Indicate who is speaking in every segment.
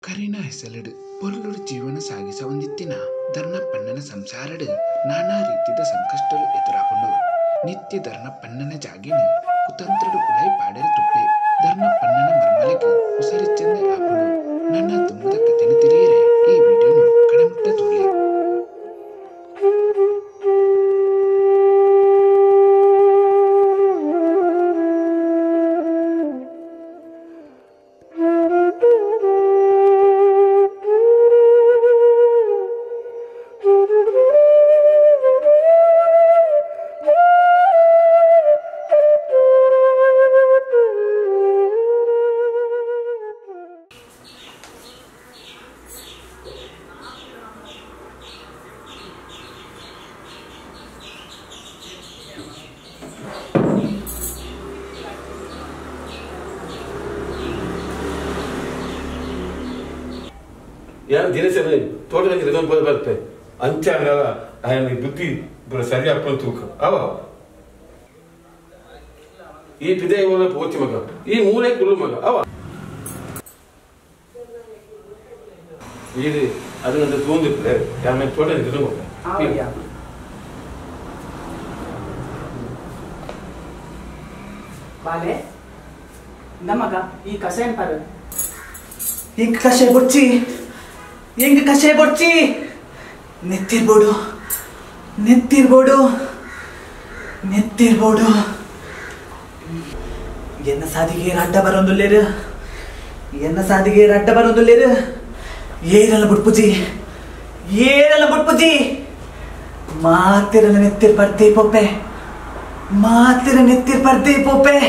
Speaker 1: ಕರಿನ ಹೆಸಲಡು ಪೊರ್ಲುಡು ಜೀವನ ಸಾಗಿಸವಂದಿತ್ತಿನ ಧರ್ಣಪ್ಪಣ್ಣನ ಸಂಸಾರಡು ನಾನಾ ರೀತಿಯ ಸಂಕಷ್ಟಲು ಎದುರಾಪುಂಡು. ನಿತ್ಯ ಧರ್ಣಪ್ಪಣ್ಣನ ಜಾಗಿನ ಕುತಂತ್ರಡು ಉಲೈ ಪಾಡೆರ ತುಪ್ಪೆ ಧರ್ಣಪ್ಪಣ್ಣನ ಮರ್ಮಲೆಗ್ ಉಸರಿಚ್ಚಂದೆ ಆಪುಂಡು. ನನ್ನ ತುಂಬುದ ಕಥೆನ ತಿಳಿಯರೆ ಈ ವಿಡಿಯೋನು ಕಡಮುಟ್ಟ ತೋಲೆ.
Speaker 2: ಯಾರು ದಿನಸರಿ ತೋಟದಲ್ಲಿ ರಿದೊಂದು ಬರ್ತೆ ಅಂಚಾಗಲ್ಲ ఆయన ಬುದ್ಧಿ ಸರಿ ಅಪ್ಪನ ತೂಕ ಅವ ಈ ಪಿದೆ ಪೋಚಿ ಮಗ ಈ ಮೂಲೆ ಕುಲ್ಲು ಮಗ ಅವ ಇದು ಅದನ್ನ ತೂಂದಿಪ್ಲೆ ಯಾರ ತೋಟ
Speaker 3: ಬಾಲೆ ನಮಗ ಈ ಕಷಾಯ ಪರ ಈ ಕಷಾಯ ಬೊಚ್ಚಿ ಎಂಗ್ ಕಷಾಯ ಬೊಚ್ಚಿ ನೆತ್ತಿರ್ಬೋಡು ನೆತ್ತಿರ್ಬೋಡು ನೆತ್ತಿರ್ಬೋಡು ಎನ್ನ ಸಾದಿಗೆ ಅಡ್ಡ ಬರೋಂದುಲ್ಲೇರು ಎನ್ನ ಸಾದಿಗೆ ಅಡ್ಡ ಬರೋಂದುಲ್ಲೇರು ಏರಲ್ಲ ಬುಟ್ಪುಜಿ ಏರಲ್ಲ ಬುಟ್ಪುಜಿ ಮಾತಿರಲ್ಲ ನೆತ್ತಿರ್ ಬರ್ದೇ ಪೊಪ್ಪೆ ಮಾತಿರ ನೆತ್ತಿರ್ ಬರ್ದೇ ಪೊಪ್ಪೆ.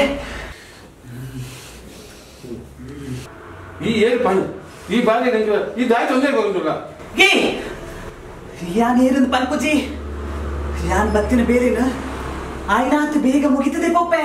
Speaker 2: ಈ ಏರು ಪಣ್ಣು ಈ ಬಾರಿ ನಂಗೆ ಈ ದಾಯಿ ತೊಂದರೆ ಬರೋದಿಲ್ಲ.
Speaker 3: ಗೇ ಯಾನ್ ಏರಂದು ಪನ್ಪುಜಿ ಯಾನ್ ಬತ್ತಿನ ಬೇರೇನು ಆಯ್ನಾತು ಬೇಗ ಮುಗಿತದೆ ಪೊಪ್ಪೆ.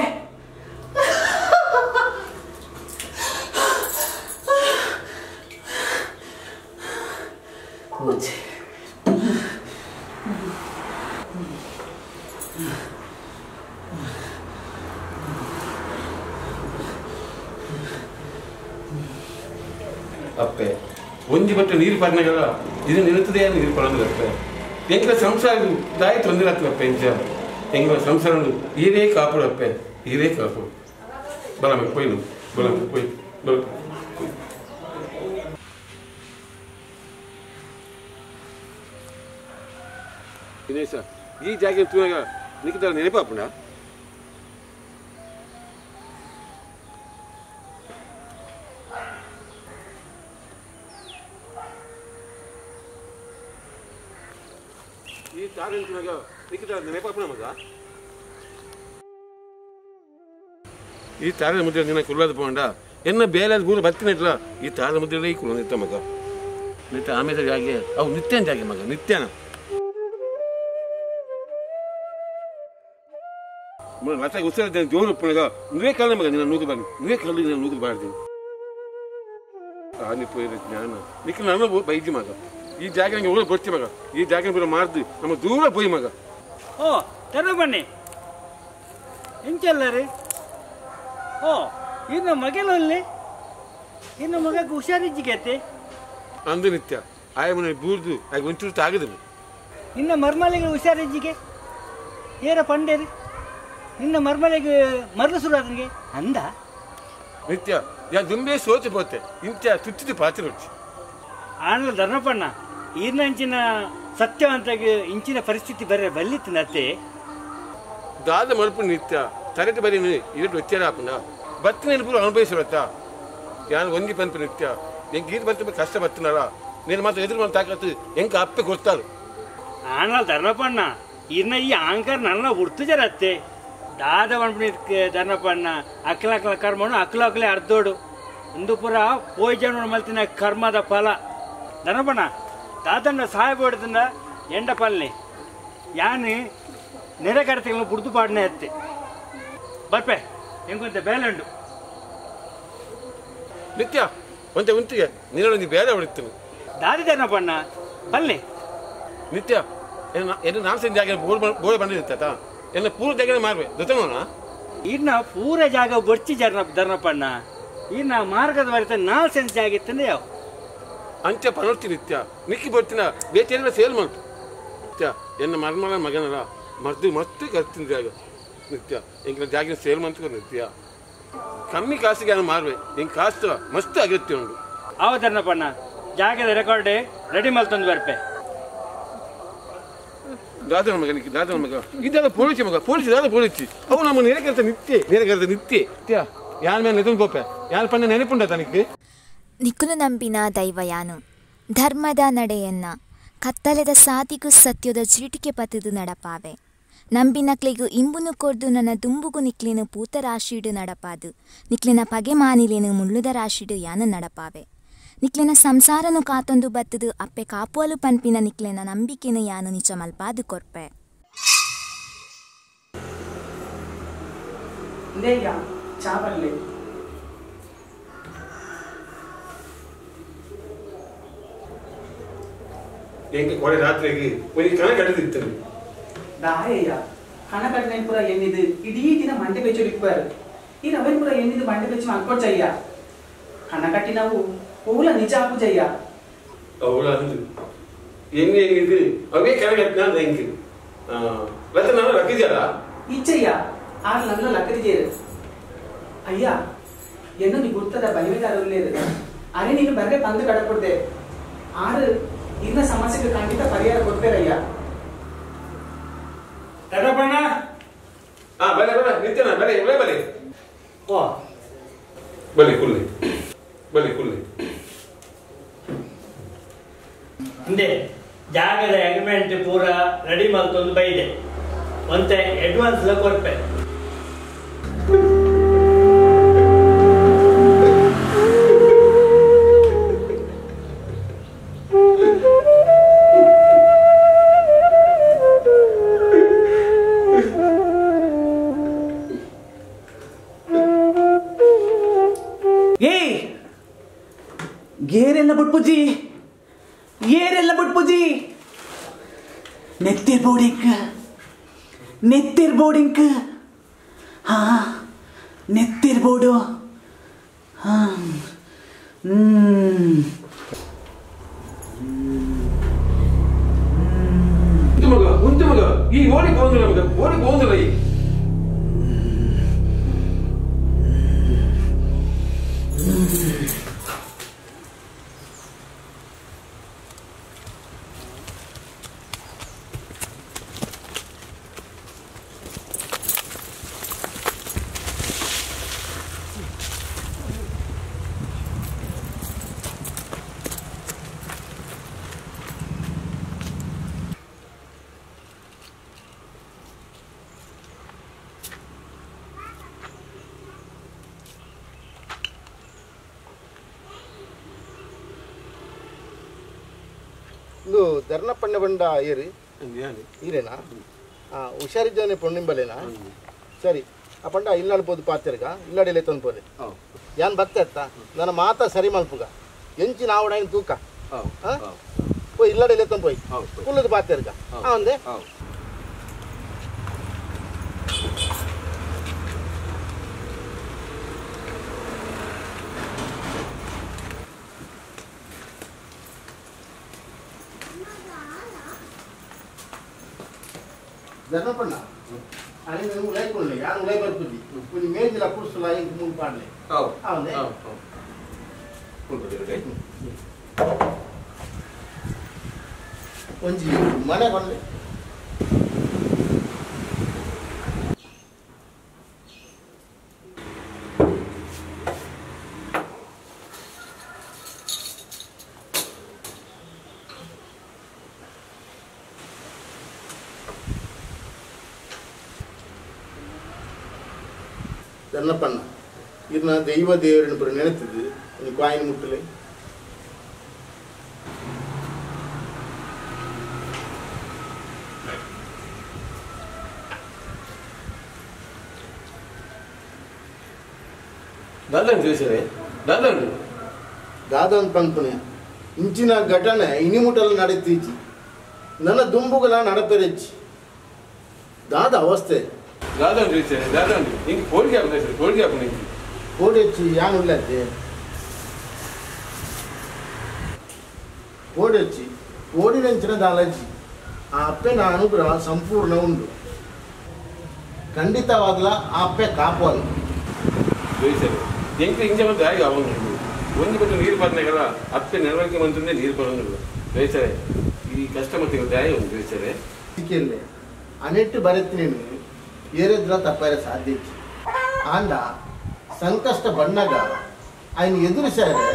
Speaker 2: ಅಪ್ಪೆ ಒಂಜಿ ಬಟ್ಟೆ ನೀರು ಪರ್ನಗಲ್ಲ ಇದು ನಿಲ್ಲುತ್ತದೆ ನೀರು ಪಡೋದಿಲ್ಲ ಅಪ್ಪೆ. ಎಂಗಳ ಸಂಸಾರ ದಾಯಿ ತೊಂದರೆ ಆಗ್ತದಪ್ಪ ಎಂಚ ಎಂಗಳ ಸಂಸಾರ ಈರೇ ಕಾಪಡು ಅಪ್ಪೆ ಈರೇ ಕಾಪಡು. ಬಲ ಕೊಯ್ಲು ಬಲ ಕೊಯ್ ಬಲ. ದಿನೇಶ ಈ ಜಾಗೆ ತೂನಾಗ ನಿಕ್ಕಿದ ನೆನಪಾಪುಣ ಈ ತಾರೆಂತಿನಾಗ ನಿಕ್ಕಿದ ನೆನಪಾಪುಣ ಮಗ. ಈ ತಾರ ಮುದ್ರೆ ನಿನ್ನ ಕುಲ್ಲದ ಪೋಂಡ ಎನ್ನ ಬೇಲೆ ಗೂರು ಬತ್ತಿನಟ್ಲ ಈ ತಾರ ಮುದ್ರೆ ಈ ಕುಲ್ಲ ನಿತ್ತ ಮಗ ನಿತ್ಯ ಆಮೇಲೆ ಜಾಗೆ ಅವು ನಿತ್ಯನ ಜಾಗೆ ಮಗ ನಿತ್ಯನ ಮತ್ತೆ ಉಸಿರ ಜೋರು ಉಪ್ಪುಣಗ ನೀವೇ ಕಾಲ ಮಗ ನಿನ್ನ ನೂಕು ಬಾರ್ದು ನೀವೇ ಕಾಲ ನಿನ್ನ ನೂಕು ಬಾರ್ದು ಆನಿ ಪೋಯಿರ ಜ್ಞಾನ ನಿಕ್ಕ ನಾನು ಬೈಜಿ ಮಗ ಈ ಜಾಗ ನಂಗೆ ಊರು ಬರ್ತಿ ಮಗ ಈ ಜಾಗ ಪೂರ ಮಾರ್ದು ನಮ್ಮ ದೂರ ಪೋಯಿ ಮಗ.
Speaker 4: ಓ ತರ ಬನ್ನಿ ಎಂಚಲ್ಲ ರೀ. ಓ ಇನ್ನು ಮಗನಲ್ಲಿ ಇನ್ನು ಮಗಕ್ಕೆ ಹುಷಾರಿಜ್ಜಿಗತ್ತೆ
Speaker 2: ಅಂದು ನಿತ್ಯ ಆಯ ಮನೆ ಬೂರ್ದು ಆಗ ಒಂಚೂರು ತಾಗದಿಲ್ಲ.
Speaker 4: ಇನ್ನು ಮರ್ಮಲಿಗೆ ಹುಷಾರಿಜ್ಜಿಗೆ ಏರ ಪಂಡೇರಿ ನಿನ್ನ ಮರ್ಮಲೆಗೆ ಮರಳು ಶುರು ಆದನಿಗೆ ಅಂದ
Speaker 2: ನಿತ್ಯ ಯಾ ದುಂಬೆ ಸೋಚು ಪೋತೆ ಇಂತ್ಯ ತುತ್ತಿದ್ದು ಪಾತ್ರೆ ರುಚಿ
Speaker 4: ಆನಲ ಧರ್ಮಪ್ಪಣ್ಣ ಈರ್ನಂಚಿನ ಸತ್ಯವಂತಾಗಿ ಇಂಚಿನ ಪರಿಸ್ಥಿತಿ ಬರ ಬಲ್ಲಿತ್ತು ನತ್ತೆ
Speaker 2: ದಾದ ಮರುಪು ನಿತ್ಯ ತರಟಿ ಬರೀ ಇರಟ್ಟು వచ్చాರ ಆಪುಂಡ ಬತ್ತಿನ ಪೂರ ಅನುಭವಿಸಿರತ್ತ ಯಾನು ಒಂಜಿ ಪನ್ಪು ನಿತ್ಯ ಎಂಕ್ ಗೀತ ಬತ್ತ ಕಷ್ಟ ಬತ್ತಿನಾರ నేను ಮಾತ್ರ ಎದುರು మన ತಾಕತ್ತು ಎಂಕ ಅಪ್ಪೆ ಕೊಡ್ತಾರು
Speaker 4: ಆನಲ ಧರ್ಮಪ್ಪಣ್ಣ ಈರ್ನ ಈ ಆಂಕರ್ ನನ್ನ ಉಡ್ತು ಜರತ್ತೆ ದಾದ ಪನ್ಪುನಿ ಧರ್ಮಪ್ಪಣ್ಣ ಅಕ್ಲ ಅಕ್ಲ ಕರ್ಮನು ಅಕ್ಲ ಅಕ್ಲೆ ಅರ್ಧೋಡು ಒಂದು ಪೂರ ಪೋಯ್ಜನ್ ಮಲ್ತಿನ ಕರ್ಮದ ಫಲ ಧರ್ಮಪ್ಪಣ್ಣ ದಾದಣ್ಣ ಸಹಾಯ ಹೊಡೆದ ಎಂಡ ಪಲ್ಲೆ ಯಾನು ನೆರೆ ಕಡತೆಗಳನ್ನು ಬುಡ್ದು ಪಾಡನೆ ಅತ್ತೆ ಬರ್ಪೆ ಹೆಂಗೊಂತೆ ಬೇಲಂಡು
Speaker 2: ನಿತ್ಯ ಒಂತೆ ಉಂಟಿಗೆ ನೀನು ಬೇರೆ ಹೊಡಿತೀನಿ
Speaker 4: ದಾದಿ ಧರ್ಮಪ್ಪಣ್ಣ ಪಲ್ಲೆ
Speaker 2: ನಿತ್ಯ ಎನ್ನು ನಾನು ಸಂಜೆ ಜಾಗ ಬೋರ್ ಬಂದಿರ್ತ ಎನ್ನ ಪೂರ ಜಾಗ ಮಾರ್ವೆ ಗೊತ್ತೋಣ
Speaker 4: ಇನ್ನ ಪೂರ ಜಾಗ ಬೊಡ್ಚಿ ಜರ್ನ ಧರ್ಮಪ್ಪಣ್ಣ ಇನ್ನ ಮಾರ್ಗದ ಬರಿತ 4 ಸೆನ್ಸ್ ಜಾಗ ಇತ್ತಂದ್ರೆ ಯಾವ
Speaker 2: ಅಂಚೆ ಪನೊಡ್ತಿ ನಿತ್ಯ ನಿಕ್ಕಿ ಬರ್ತಿನ ಬೇಟೆಲ್ಲ ಸೇಲ್ ಮಾಡ್ತು ನಿತ್ಯ ಎನ್ನ ಮರ್ಮಲ ಮಗನಲ್ಲ ಮದ್ದು ಮಸ್ತ್ ಕರ್ತಿಂದಾಗ ನಿತ್ಯ ಎಂಕ್ಲ ಜಾಗಿನ ಸೇಲ್ ಮಂತ್ಕೊ ನಿತ್ಯ ಕಮ್ಮಿ ಕಾಸಿಗೆ ನಾನು ಮಾರುವೆ ನಿಂಗೆ ಕಾಸು ಮಸ್ತ್ ಅಗತ್ಯ ಉಂಟು
Speaker 4: ಆವ ಧರ್ಮಪ್ಪಣ್ಣ ಜಾಗದ ರೆಕಾರ್ಡ್ ರೆಡಿ ಮಲ್ತೊಂದು ಬರ್ಪೆ
Speaker 2: ದಾದನ ಮಗನಿಗೆ ದಾದನ ಮಗ ಇದೆಲ್ಲ ಪೊಲೀಸ್ ಮಗ ಪೊಲೀಸ್ ದಾದ ಪೊಲೀಸ್ ಅವು ನಮ್ಮ ನೇರಕರ್ತ ನಿತ್ಯ ನೇರಕರ್ತ ನಿತ್ಯ ನಿತ್ಯ ಯಾರ ಮೇಲೆ ನೆತೊಂದು ಪೋಪೆ ಯಾರ ಪಣ್ಣ ನೆನಪುಂಟ ತನಕ್ಕೆ
Speaker 5: ನಿಕ್ಕುನು ನಂಬಿನ ದೈವಯಾನು ಧರ್ಮದ ನಡೆಯನ್ನ ಕತ್ತಲೆದ ಸಾದಿಗೂ ಸತ್ಯದ ಚೀಟಿಕೆ ಪತದು ನಡಪಾವೆ ನಂಬಿನಕ್ಲೆಗು ಇಂಬುನು ಕೊರ್ದು ನನ್ನ ದುಂಬುಗು ನಿಕ್ಲಿನ ಪೂತ ರಾಶಿಡು ನಡಪಾದು ನಿಕ್ಲಿನ ಪಗೆ ಮಾನಿಲೇನು ಮುಳ್ಳುದ ರಾಶಿಡು ಯಾನ ನಡಪಾವೆ ನಿಕ್ಲಿನ ಸಂಸಾರನು ಕಾತೊಂದು ಬತ್ತದು ಅಪ್ಪೆ ಕಾಪುವಲು ಪನ್ಪಿನ ನಿಕ್ಲಿನ ನಂಬಿಕೆನು ಯಾನು ನಿಜ ಮಲ್ಪಾದು ಕೊರ್ಪೆ
Speaker 2: ರಾತ್ರಿಗೆ ಕಣ ಕಡಿದಿತ್ತು
Speaker 3: ದಾಯಯ್ಯ ಕಣ ಕಟ್ಟನೆ ಪೂರ ಎನ್ನಿದು ಇಡೀ ದಿನ ಮಂಡೆ ಬೆಚ್ಚು ಇಕ್ಬಾರು ಈ ರವೆನ್ ಪೂರ ಎನ್ನಿದು ಮಂಡೆ ಬೆಚ್ಚು ಅನ್ಕೊಡ್ಚಯ್ಯ ಕಣ ಕಟ್ಟಿನವು ಓಲ ನಿಜ ಆಪುಜಯ್ಯ
Speaker 2: ಅವಳ ಅಂದು ಎಣ್ಣೆ ಎನ್ನಿದು ಅವೇ ಕಣ ಕಟ್ಟಿನ ಹೆಂಗೆ ಲತ್ತ ನಾನು ಲಕ್ಕಿದ್ಯಲ್ಲ
Speaker 3: ಇಚ್ಚಯ್ಯ ಆರು ನನ್ನ ಲಕ್ಕದಿಜೇರು ಅಯ್ಯ ಎನ್ನು ನೀ ಗುರ್ತದ ಬಲಿವೆದಾರಲ್ಲೇರು ಅರೆ ನೀನು ಬರ್ರೆ ಬಂದು ಕಡಕೊಡ್ದೆ ಆರು ಇನ್ನ ಸಮಸ್ಯೆಗೆ ಖಂಡಿತ ಪರಿಹಾರ ಕೊಡ್ಬೇರಯ್ಯ
Speaker 4: ಧರ್ಮಪ್ಪಣ್ಣ
Speaker 2: ಹಾ ಬಲೆ ಬಲೆ ನಿತ್ಯನ ಬಲೆ ಬಲೆ ಬಲೆ
Speaker 4: ಓ
Speaker 2: ಬಲೆ ಕುಲ್ಲೆ ಬಲೆ ಕುಲ್ಲೆ
Speaker 4: ಹಿಂದೆ ಜಾಗದ ಅಗ್ರಿಮೆಂಟ್ ಪೂರ ರೆಡಿ ಮಲ್ತೊಂದು ಬೈದೆ ಒಂತೆ ಅಡ್ವಾನ್ಸ್ ಲ ಕೊರ್ಪೆ
Speaker 3: ಏಯ್ ಗೇರೆಲ್ಲ ಬುಟ್ಪುಜಿ ಏರೆಲ್ಲ ಬುಟ್ಪುಜಿ ನೆತ್ತಿರ್ ಬೋರ್ಡಿಂಗ್ ನೆತ್ತಿರ್ ಬೋರ್ಡಿಂಗ್ ಹಾ ನೆತ್ತಿರ್ ಬೋರ್ಡು ಹಾ
Speaker 2: ಮಗ ಉಂಟು ಮಗ ಈ ಓಡಿ ಹೋಗಿಲ್ಲ ಮಗ ಓಡಿ ಹೋಗಿಲ್ಲ ಈ
Speaker 6: ಇದು ಧರ್ನಪ್ಪಣ್ಣ ಬಂಡ ಏರಿ ಈರೇನಾ ಹಾಂ ಹುಷಾರಿದ್ದಾನೆ ಪೊಣ್ಣಿಂಬಲೇನಾ ಸರಿ ಆ ಪಂಡ ಇಲ್ಲಾಡ್ ಪೋದು ಪಾತೆರ್ಗ ಇಲ್ಲಾಡಿಲೆ ತೊಂದ್ಪೋಲೆ ಯಾನ್ ಬತ್ತೆ ಅತ್ತ ನನ್ನ ಮಾತ ಸರಿ ಮಲ್ಪುಗ ಎಂಚಿನ ಆವಡ ತೂಕ ಹಾಂ ಪೋಯ್ ಇಲ್ಲಾಡಿಲೆ ತೊಂಪೋಯ್ ಕುಲ್ಲದು ಪಾತೆರ್ಗ ಹಾಂ ಒಂದೇ ಧರ್ಮಪ್ಪಣ್ಣ ಅರೆ ನಾನು ಉಲಾಯ್ಕೊಳ್ಳಿ ಯಾರು ಉಲಾಯ್ ಬರ್ತಿದ್ದಿ కొంచెం ಮೇಜಿಲ ಕುಡ್ಸಲ ಇಂಕ ಮುಂದೆ ಪಾಡಲೆ అవునే ಒಂಜಿ ಮನೆ ಕೊಡ್ಲಿ ಧರ್ನಪ್ಪಣ್ಣ ಇದನ್ನ ದೈವ ದೇವರನ್ನು ಪುರ ನೆನೆತಿದ್ದು ಒಂದು ಕಾಯಿನ್ ಮುಟ್ಟಲೆ
Speaker 2: ದಾದನ್ ತಿಳಿಸರೆ ದಾದನ್
Speaker 6: ದಾದನ್ ಪಂಪನೆ ಇಂಚಿನ ಘಟನೆ ಇನಿಮುಟಲ್ ನಡೆತೀಚಿ ನನ್ನ ದುಂಬುಗಲ ನಡಪೆರೆಚ್ಚಿ ದಾದ ಅವಸ್ಥೆ
Speaker 2: ದಾದನ್ ತಿಳಿಸರೆ ದಾದನ್ ಹಿಂಗೆ ಕೋಳಿಗೆ ಹಾಕುದ ಸರ್ ಕೋಳಿಗೆ ಹಾಕು ನಿಂಗೆ
Speaker 6: ಕೋಡಿ ಹೆಚ್ಚಿ ಯಾನ್ ಉಳ್ಳತ್ತೆ ಓಡೊಚ್ಚಿ ಓಡಿನಂಚಿನ ದಾಲಜ್ಜಿ ಆ ಅಪ್ಪೆನ ಅನುಗ್ರಹ ಸಂಪೂರ್ಣ ಉಂಡು. ಖಂಡಿತವಾಗ್ಲ ಆ ಅಪ್ಪೆ ಕಾಪುವಲ್ಲ.
Speaker 2: ಎಂಕ್ ಇಂಚ ದಾಯಿ ಅವನು ಒಂದು ಬಿಟ್ಟು ನೀರು ಬರ್ನಾಗಲ್ಲ ಅಪ್ಪೆ ನೆರವಳಿಕೆ ಬಂತಂದ್ರೆ ನೀರು ಬರೋದಿಲ್ಲ ಬೇಸರೆ. ಈ ಕಷ್ಟ ಮತ್ತೆ ದಾಯಿ ಒಂದು ಬೇಸರೆ.
Speaker 6: ಅನೆಟ್ಟು ಬರೆತ್ನೇನು ಏರೆದ್ರ ತಪ್ಪಾರೆ ಸಾಧ್ಯ ಇತ್ತು. ಆಂಡ ಸಂಕಷ್ಟ ಬಣ್ಣಗ ఆయన ಎದುರಿಸಾರೆ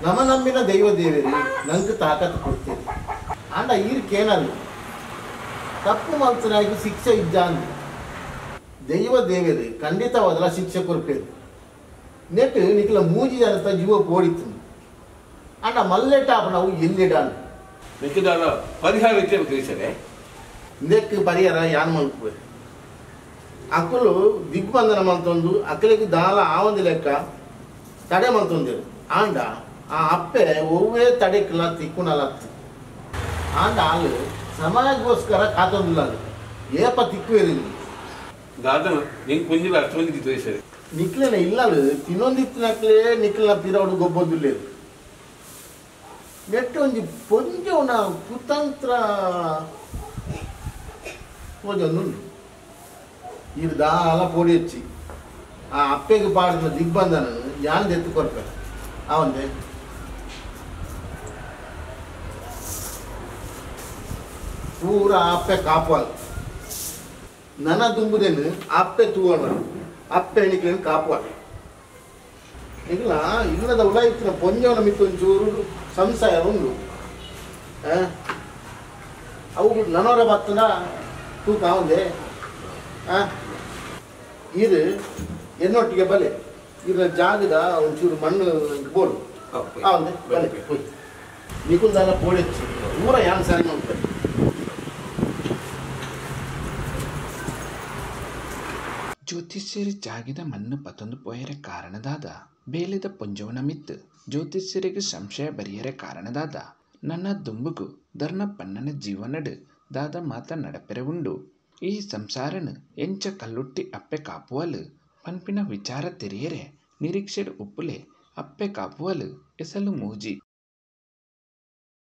Speaker 6: ನಮ ನಂಬಿನ ದೈವ ದೇವರಿ ನಂಗೆ ತಾಕತ್ತು ಕೊಡ್ತೀರಿ. ಆಂಡ ಈರ್ಕೇನಲ್ಲ ತಪ್ಪು ಮಲ್ತನಾಗಿ ಶಿಕ್ಷೆ ಇದ್ದಾಂದು ದೈವ ದೇವರಿ ಖಂಡಿತವಾದಲ ಶಿಕ್ಷೆ ಕೊರ್ಪೇರು. ನೆಟ್ ನಿಕ್ಲ ಮೂಜಿ ಜನತ ಜೀವ ಪೋಡಿತ್ತು. ಆಂಡ ಮಲ್ಲೆಟಾಪ ನಾವು ಎಲ್ಲಿಡಾನು
Speaker 2: ನೆಕ್ಕಿದಾಲ ಪರಿಹಾರ ಇತ್ತೆ
Speaker 6: ನೆಕ್ ಪರಿಹಾರ ಯಾನ್ ಮಲ್ಪುವೆ ಅಕ್ಕಲು ದಿಗ್ಬಂಧನ ಮಲ್ತೊಂದು ಅಕ್ಕಲಿಗೆ ದಾಲ ಆವಂದಿ ಲೆಕ್ಕ ತಡೆ ಮಲ್ತೊಂದಿರು. ಆಂಡ ಆ ಅಪ್ಪೆ ಒವ್ವೇ ತಡೆಕ್ಲ ತಿಕ್ಕುನಲತ್ತು. ಆಂಡ ಆಲು ಸಮಾಜಗೋಸ್ಕರ ಕಾತೊಂದಿಲ್ಲ ಅದು ಏಪ ತಿಕ್ಕುವೇರಿಲ್ಲ.
Speaker 2: ದಾದನ ನಿಂಗೆ ಕೊಂಜಿಲ್ಲ ಅಷ್ಟೊಂದು ತೋರಿಸರೆ
Speaker 6: ನಿಕ್ಲೆನ ಇಲ್ಲಲು ತಿನ್ನೊಂದಿತ್ತಿನಕ್ಲೇ ನಿಕ್ಲೆನ ಪಿರವಡು ಗೊಬ್ಬೊಂದಿಲ್ಲೇರು. ನೆಟ್ಟು ಒಂಜಿ ಪೊಂಜೊನ ಕುತಂತ್ರ ತೋಜೊಂದುಂಡು. ಇದು ದಾಲ ಪೋಡಿ ಹಚ್ಚಿ ಆ ಅಪ್ಪೆಗೆ ಪಾಡಿದ ದಿಗ್ಬಂಧನ ಯಾನ್ ಎತ್ತು ಕೊರ್ಪೆ ಆವಂದೆ. ಪೂರ ಅಪ್ಪೆ ಕಾಪಾಲ್ ನನ್ನ ದುಂಬುದೇನು ಅಪ್ಪೆ ತೂವಣ ಅಪ್ಪೆ ಎಣಿಕ್ಲೇನು ಕಾಪಾಲ್. ಇಲ್ಲ ಇಲ್ಲದ ಉಲಾಯಿತ್ತಿನ ಪೊಂಜವನ ಮಿತ್ತು ಒಂಚೂರು ಸಂಶಯ ಉಂಡು. ಅವು ನನವರ ಬತ್ತನ ತೂಕ ಅವಂದೆ. ಇದು ಎನ್ನೊಟ್ಟಿಗೆ ಬಲೆ ಇದರ ಜಾಗದ ಒಂಚೂರು ಮಣ್ಣು ಬೋಡು ಅವಂದೆ ಬಲೆ ಹೋಯ್ ನಿಕುಲ್ದಾನ ಪೋಡೆಚ್ಚು ಊರ ಯಾನ್ ಸರಿ ಮಾಡ್ತಾರೆ.
Speaker 1: ಜ್ಯೋತಿಷ್ಯರ ಜಾಗಿದ ಮಣ್ಣು ಪತೊಂದು ಪೋಯರೆ ಕಾರಣದಾದ ಬೇಲೆದ ಪೊಂಜವನ ಮಿತ್ತು ಜ್ಯೋತಿಷ್ಯರಿಗೆ ಸಂಶಯ ಬರಿಯರೆ ಕಾರಣದಾದ ನನ್ನ ದುಂಬುಗು ಧರ್ಣಪ್ಪಣ್ಣನ ಜೀವನಡು ದಾದ ಮಾತ ನಡಪೆರೆ ಉಂಡು. ಈ ಸಂಸಾರನು ಎಂಚ ಕಲ್ಲುಟ್ಟಿ ಅಪ್ಪೆ ಕಾಪುವಲು ಪನ್ಪಿನ ವಿಚಾರ ತೆರಿಯರೆ ನಿರೀಕ್ಷೆಡ್ ಉಪ್ಪುಲೆ ಅಪ್ಪೆ ಕಾಪುವಲು ಎಸಲು ಮೂಜಿ.